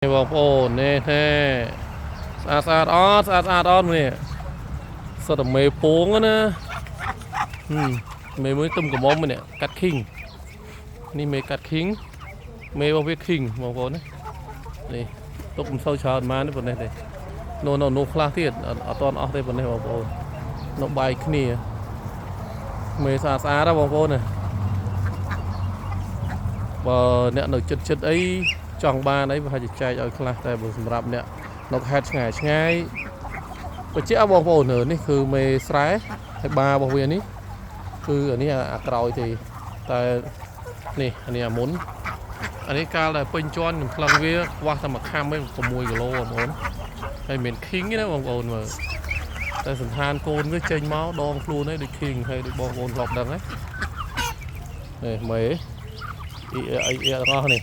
នេះបងប្អូននេះទេស្អាតស្អាតអត់ស្អាតស្អាតអត់នេះសុទ្ធតែមេពងណាហឹមមេមួយទុំកំមុំនេះកាត់ king នេះមេកាត់ king មេរបស់វា king បងប្អូនណានេះទុកមិនសូវច្រើនប៉ុន្មានទេប៉ុណ្ណេះទេនោះនោះនោះខ្លះទៀតអត់អត់តន់អស់ទេប៉ុណ្ណេះបងប្អូននៅបែកគ្នាមេស្អាតស្អាតណាបងប្អូនណាបើអ្នកនៅចិត្តចិត្តអីចង់បានអីប្រហែលជាចែកឲ្យខ្លះតែបើសម្រាប់អ្នកនៅខេត្តឆ្ងាយឆ្ងាយបញ្ជាក់បងប្អូននេះគឺមេស្រែហើយបារបស់វានេះគឺអានេះអាក្រោយទេតែនេះអានេះអាមុនអានេះកាលដែលពេញជាន់ខ្ញុំខ្លឹងវាខ្វះតែមួយខាំឯង6គីឡូបងប្អូនហើយមិនមែន king ទេណាបងប្អូនមើលតែសន្តានកូនវាចេញមកដងខ្លួនឯងដូច king ហើយដូចបងប្អូនធ្លាប់ដឹងហ្នឹងនេះមេអ៊ីអ៊ីអ៊ីទាំងអស់នេះ